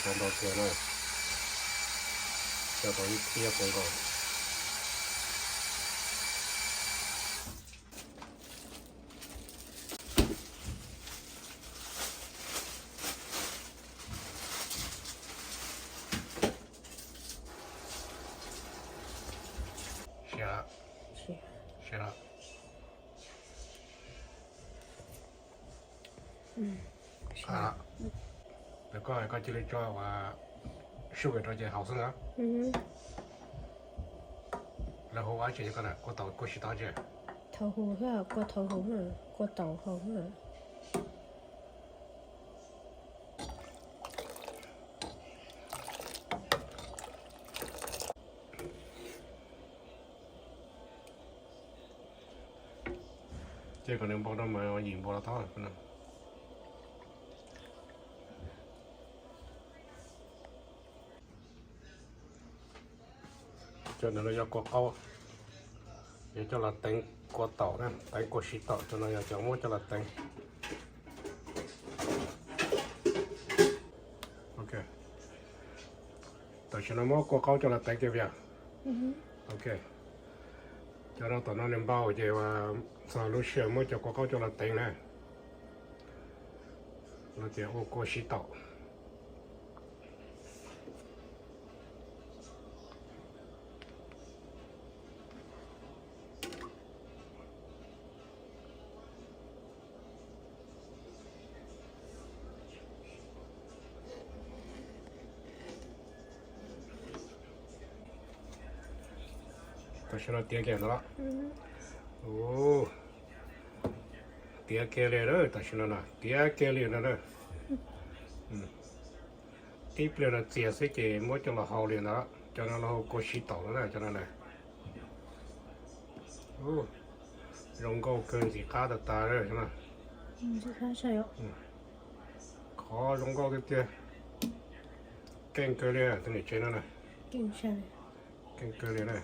Tau ntau tiag na, tau tau ib tiab kua nkaus. Siav lawm. Siav lawm. Peb koj, koj cia li tso ua sugar rau ces haus xwb na. Lawv hu ua tsi, kua tau kua sib tau tsi? Thaum hu, kua thaum hu, kua tau haus. Ces kom nws npau rau mas yim npau los tau. Cov no yog kua qaub, yuav coj los teev kua taum na, teev kua sib taum. Cov no yog cov muab coj los teev. Ok, tam sim no muab kua qaub coj los teev kiag yom. Ok, cov no tom no nws npau ces txog lub sij hawm muab cov kua qaub coj los teev na, los tias ua kua sib taum. Tam sim no tiav kiag ntawd los? Tiav kiag li lawm, tam sim no na tiav kiag li no na. Tib pliag no txias xwb ces muab coj los hau li ntawd. Cov no los hu kua sib taum lawm na, cov no na. Zoo nkauj kawg, ntxim qab tas tas. Qhov zoo nkauj tiag tiag. Keej kawg li tus niam tsev no na. Keej kawg li na.